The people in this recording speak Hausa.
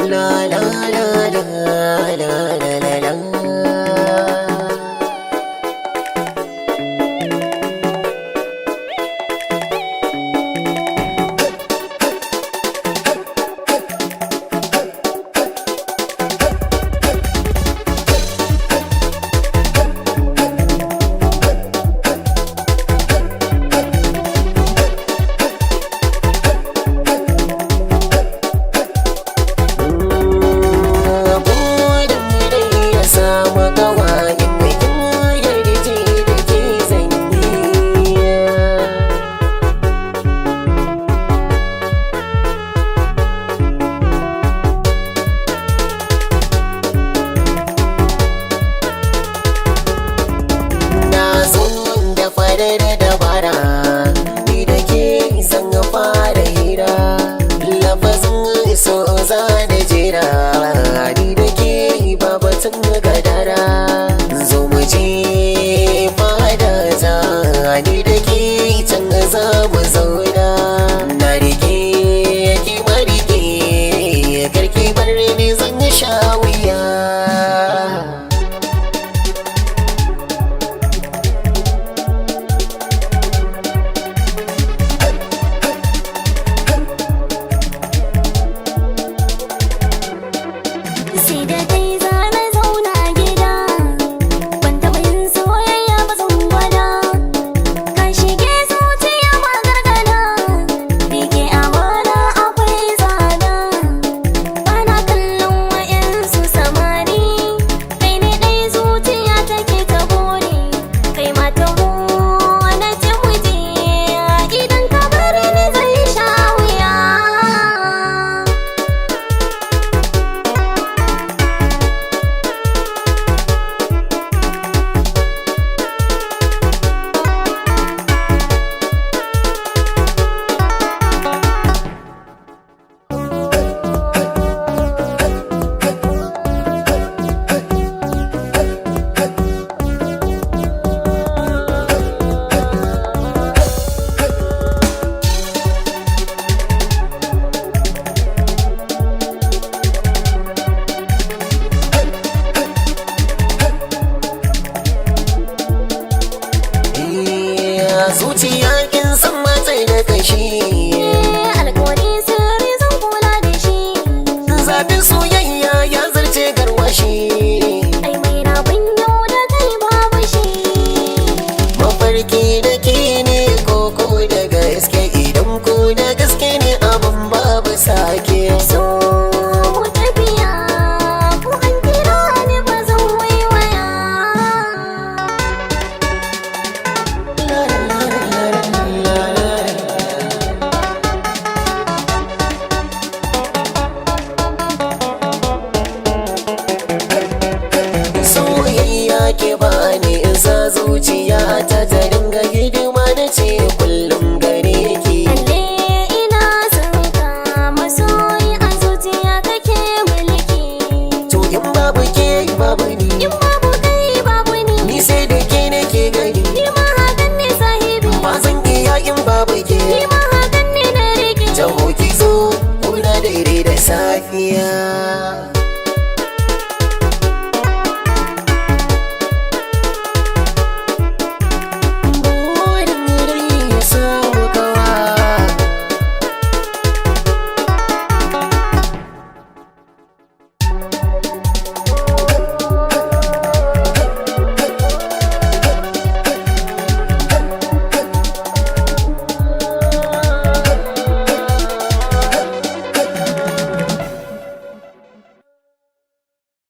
La la la la la la la la. Farar dabara ni da ke zan fara hira, lafazin so za da jera, ni da ke babatun gadara. Zo mu je fada ta, ni da ke can za mu zauna. Na rike ki marike, karki bar ni zan sha wuya. Sai da kai zana zauna a gida, ban taɓa yin soyayya ba zan gwada. Ka shige zuciya ma gargada, rike amana akwai tsada. Bana kallon wa'yansu samari, kai ne ɗai zuciya take ta bore. Kai ma taho na ce mu je, idan ka bar ni zan sha wuya. Zuciya kin san matsayi da kashi, Alƙawari sirri zan kula da shi. Zafin soyayya ya zarce garwashi. Ai mai rabon yau da kai babu shi. Mafarki da ke ne koko da gaske, idan ku da gaske ne abin babu sake. So mu tafiya ko an kira ni ba zan waiwaya. La la la la la la. Soyayya ke bani in sa zuciya ta ta dinga hidima na ce kullum gare ki. Lalle ina son ka masoyi, a zuciya kake mulki. To in babu ke babu ni, In babu kai babu ni. Ni sai da ke nake gani. Ni ma hakan ne sahibi. Ba zan iya in babu ke. Ni ma hakan ne na rike. Taho ki zo kuna daidai da safiya.